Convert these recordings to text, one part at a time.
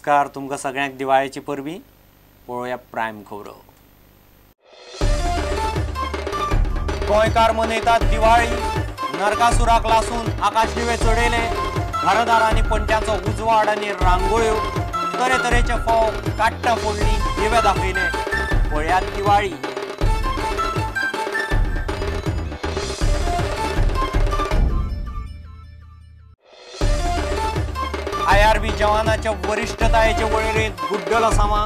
नमस्कार, तुमकां सगळ्यांक दिवाळेची परबीं. पळोवया प्रायम खबरो. गोंयकार मनयतात दिवाळी. नरकासुराक लासून आकाशदिवे चडयले. घरदारांनी पणट्यांचो उजवाड आनी रांगोळ्यो, तरेतरेचे फोव, काट्टां फोडली, दिवे दाखयले. पळयात दिवाळी. आयआरबी जवानाच्या वरिश्ठतायेचे वळेरेंत गुड्डल असामा.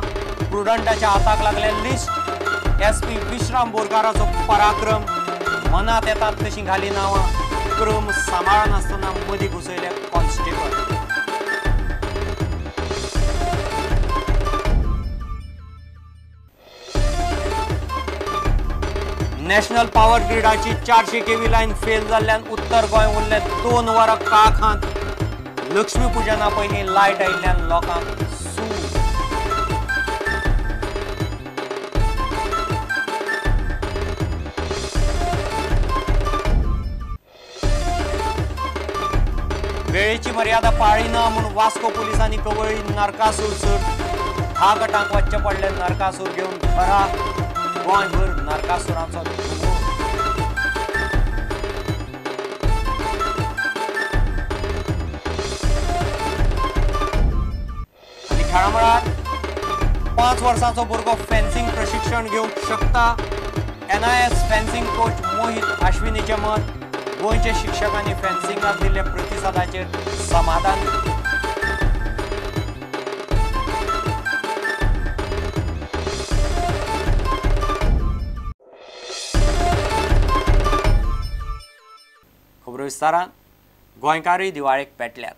प्रुडंटाच्या हाताक लागले लिस्ट. एसपी विश्राम बोरकाराचो पराक्रम. मनात येतात तशी घाली नांवां. क्रम सांबाळनासतना मदीं घुसयले कॉन्स्टेबल. नॅशनल पॉवर ग्रिडाची 400 केव्ही लायन फेल जाल्ल्यान उत्तर गोंय उरले 2 वरां काळखांत. लक्ष्मी पुजना पयलीं लायट आयिल्ल्यान लोकांक सूख. वेळेची मर्यादा पाळी ना म्हूण वास्को पुलिसांनी कवळी नरकासूर सर. 10 गटांक वचचें पडलें नरकासूर घेवन घरा. गोंयभर नरकासुरांचो धुमूळ. आनी खेळा मळार 5 वर्सांचो भुरगो फेन्सिंग प्रशिक्षण घेवंक शकता. एनआयएस फेन्सिंग कोच मोहित आश्विनीचें मत. गोंयच्या शिक्षकांनी फेन्सिंगाक दिल्ल्या प्रतिसादाचेर समाधान. खबरो विस्तारान. गोंयकारय दिवाळेक पेटल्यात.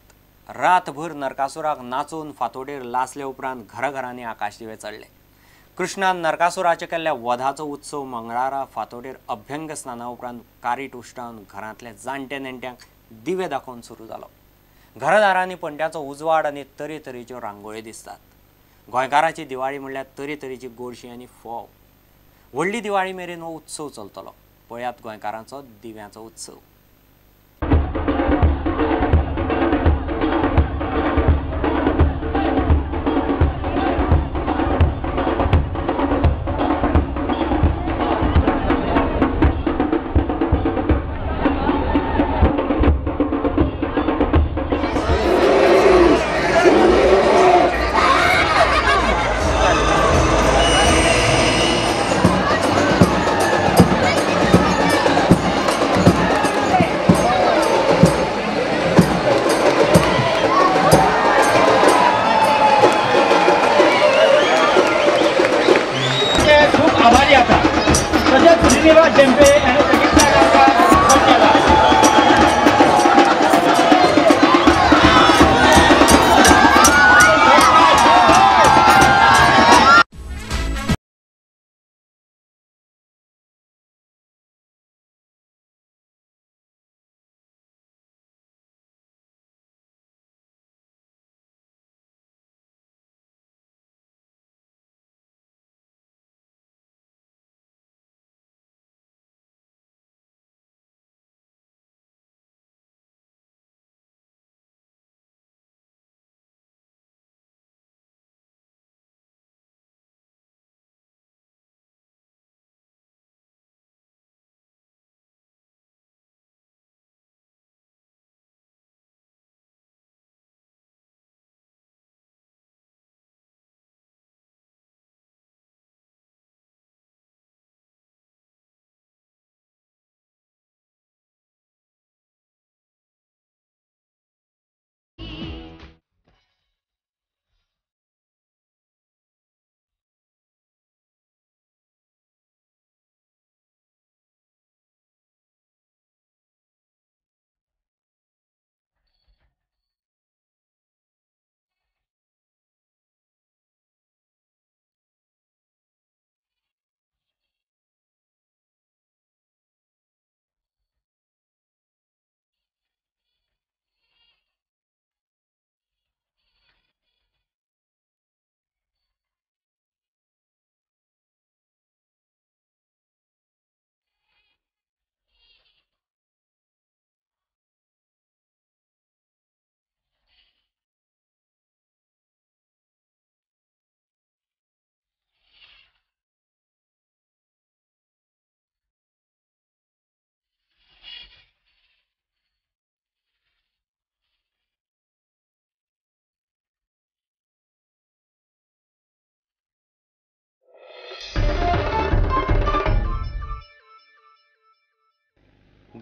रातभर नरकासुराक नाचून फांतोडेर लासले उपरांत घराघरांनी आकाशदिवे चडले. कृष्णान नरकासुराच्या केल्ल्या वधाचो उत्सव मंगळारा फांतोडेर अभ्यंग स्नाना उपरांत कारीट उश्टावन घरांतल्या जाणटे नेणट्यांक दिवे दाखोवन सुरू जालो. घरदारांनी पणट्याचो उजवाड आनी तरेतरेच्यो रांगोळी दिसतात. गोंयकाराची दिवाळी म्हणल्यार तरेतरेची गोडशी आनी फोव. व्हडली दिवाळी मेरेन हो उत्सव चलतलो. पळयात गोंयकारांचो दिव्यांचो उत्सव.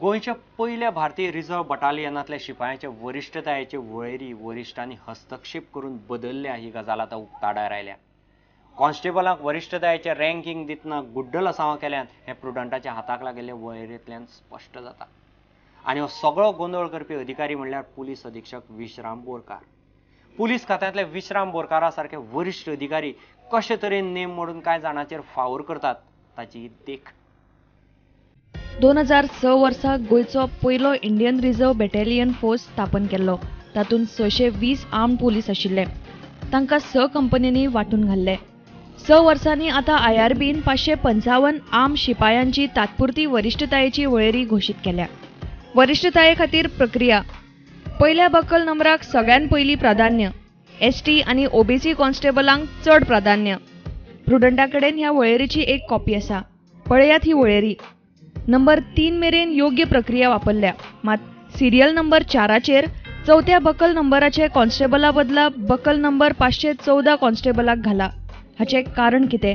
गोंयच्या पयल्या भारतीय रिझर्व्ह बटालियनांतल्या शिपायांचे वरिश्ठतायेचे वळेरी वरिश्ठांनी हस्तक्षेप करून बदलल्या ही गजाल आतां उक्ताडार आयल्या. कॉन्स्टेबलांक वरिश्ठतायेचें रँकींग दितना गुड्डलसांवां केल्यान हें प्रुडंटाच्या हाताक लागिल्ले वळेरेंतल्यान स्पश्ट जाता. आनी हो सगळो गोंदळ करपी अधिकारी म्हणल्यार पुलीस अधीक्षक विश्राम बोरकार. पुलीस खात्यांतले विश्राम बोरकारा सारके वरिश्ठ अधिकारी कशे तरेन नेम मोडून कांय जाणांचेर फावोर करतात ताची देख. 2006 वर्सा गोंयचो पयलो इंडियन रिझर्व्ह बॅटालियन फोर्स स्थापन केल्लो. तातूंत 620 आर्म पुलीस आशिल्ले. तांकां 6 कंपनींनी वांटून घाल्ले. 6 वर्सांनी आतां आयआरबीन 555 आर्म शिपायांची तात्पुरती वरिश्ठतायेची वळेरी घोशीत केल्या. वरिश्ठताये खातीर प्रक्रिया. पयल्या बकल नंबराक सगळ्यात पयली प्राधान्य, एसटी आनी ओबीसी कॉन्स्टेबलांक चड प्राधान्य. प्रुडंटा कडेन ह्या वळेरीची एक कॉपी आसा. पळयात ही वळेरी. नंबर 3 मेरेन योग्य प्रक्रिया वापरल्या, मात सिरियल नंबर 4चेर चवथ्या बकल नंबराचे कॉन्स्टेबला बदला बकल नंबर 514 कॉन्स्टेबलाक घाला. हाचें कारण कितें?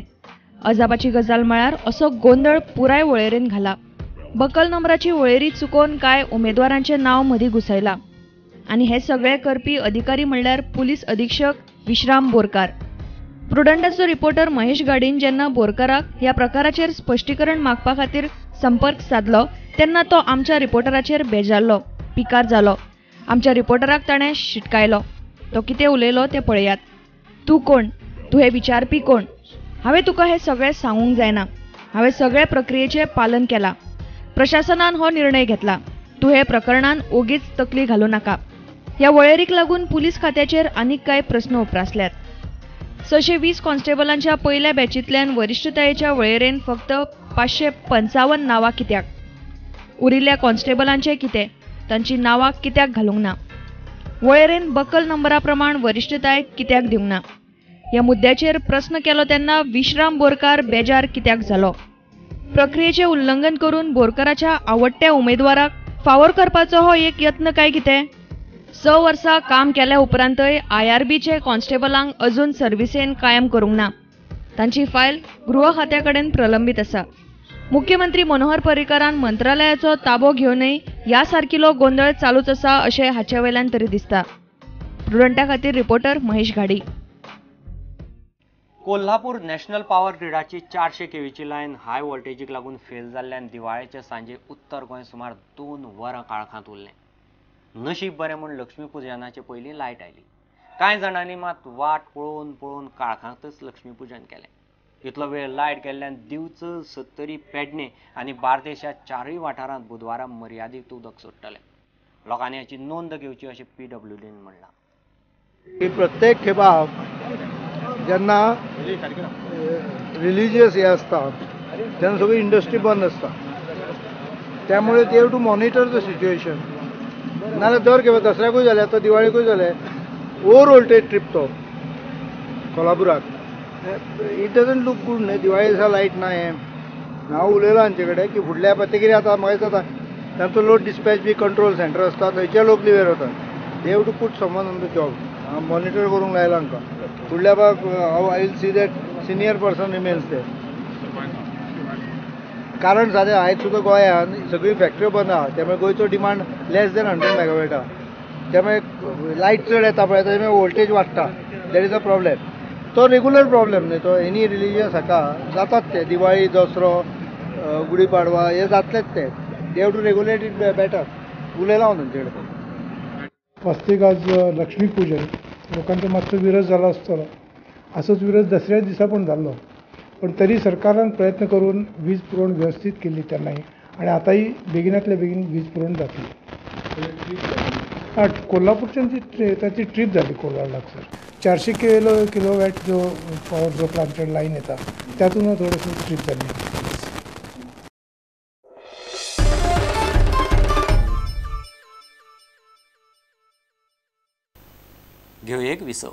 अजापाची गजाल म्हळ्यार असो गोंदळ पुराय वळेरेन घाला. बकल नंबराची वळेरी चुकोवन कांय उमेदवारांचें नांव मदीं घुसयलां. आनी हे सगळे करपी अधिकारी म्हणल्यार पुलीस अधीक्षक विश्राम बोरकार. प्रुडंटाचो रिपोर्टर महेश गाडीन जेन्ना बोरकाराक ह्या प्रकाराचेर स्पश्टीकरण मागपा खातीर संपर्क सादलो तेन्ना तो आमच्या रिपोर्टराचेर बेजारलो, पिकार जालो. आमच्या रिपोर्टराक ताणें शिटकायलो. तो कितें उलयलो तें पळयात. तूं कोण? तूं हें विचारपी कोण? हांवें तुका हें सगळें सांगूंक जायना. हांवें सगळे प्रक्रियेचें पालन केलां. प्रशासनान हो निर्णय घेतला. तूं हे प्रकरणान ओगीच तकली घालूं नाका. ह्या वळेरीक लागून पुलीस खात्याचेर आनीक कांय प्रस्न उप्रासल्यात. 620 कॉन्स्टेबलांच्या पयल्या बॅचींतल्यान वरिश्ठतायेच्या वळेरेन फक्त 555 नांवां कित्याक? उरिल्ल्या कॉन्स्टेबलांचें कितें? तांची नांवां कित्याक घालूंक ना? वळेरेन बकल नंबरा प्रमाण वरिश्ठताय कित्याक दिवंक ना? ह्या मुद्द्याचेर प्रस्न केलो तेन्ना विश्राम बोरकार बेजार कित्याक जालो? प्रक्रियेचें उल्लंघन करून बोरकाराच्या आवडट्या उमेदवाराक फावोर करपाचो हो एक यत्न काय कितें? 6 वर्सां काम केल्या उपरांतय आयआरबीचे कॉन्स्टेबलांक अजून सर्विसेन कायम करूंक ना. तांची फायल गृह खात्या कडेन प्रलंबीत आसा. मुख्यमंत्री मनोहर पर्रीकारान मंत्रालयाचो ताबो घेवनय ह्या सारकिलो गोंदळ चालूच आसा अशें हाचे वयल्यान तरी दिसता. प्रुडंटा खातीर reporter Mahesh Ghadi. Kolhapur national power ग्रिडाची 400 केवीची line हाय व्होल्टेजीक लागून फेल जाल्ल्यान दिवाळेचे सांजे उत्तर गोंय सुमार 2 वरां काळखांत उरलें. नशीब बरें म्हूण लक्ष्मीपुजनाचे पयलीं लायट आयली. कांय जाणांनी मात वाट पळोवन पळोवन काळखांतच लक्ष्मीपुजन केलें. इतलो वेळ लायट गेल्ल्यान दिवचल, सत्तरी, पेडणे आनी बार्देशच्या 4 वाठारांत बुधवारा मर्यादीत उदक सोडटलें. लोकांनी हाची नोंद घेवची अशें पीडब्ल्यूडीन म्हणलां. प्रत्येक खेपा जेन्ना रिलिजियस हे आसता तेन्ना सगळी इंडस्ट्री बंद आसता, त्यामुळे they have to monitor the situation. नाजाल्यार दर खेपा दसऱ्याकूय जालें, आतां दिवाळीकूय जालें, ओवर वोल्टेज ट्रीप तो कोल्हापुराक. It doesn't look good न्हय. दिवाळी दिसा लायट ना हें हांव उलयलां हांचे कडेन की फुडल्या ते कितें जाता म्हाका दिसता तांचो load dispatch B control centre आसता, थंयचे लोक लिवेर वतात. They have to put someone on the job. हांव मॉनिटर करूंक लायलां हांकां. फुडल्या बाब हांव I will see that senior person remains there. कारण सादें आयज सुद्दां गोंयांत सगळी फॅक्टऱ्यो बंद आहा, त्यामुळे गोंयचो डिमांड लेस देन 100 मेगावॅट आहा. त्यामुळे लायट चड येता पळय, त्यामुळे वोल्टेज वाडटा. That is a problem. तो रेगुलर प्रॉब्लेम न्हय तो, एनी रिलिजियस हाका जातात ते. दिवाळी, दसरो, गुढीपाडवा हे जातलेच ते. They have to regulate it better. उलयलां हांव तांचे कडेन. वास्तवीक आज लक्ष्मीपूजन लोकांचो मातसो विरस जाला आसतलो. असोच विरस दसऱ्या दिसा पण जाल्लो, पण तरी सरकारान प्रयत्न करून वीज पुरवण व्यवस्थीत केल्ली तेन्नाय आनी आतांय बेगिनातल्या बेगीन वीज पुरवण जातली. कोल्हापूरच्यान जी ताची ट्रीप जाली कोल्हार लागसर 400 किलोवॅट जो पॉवर जो प्लांटेड लायन येता त्यातून थोडंसं ट्रीप जाली. घेवया एक विसव.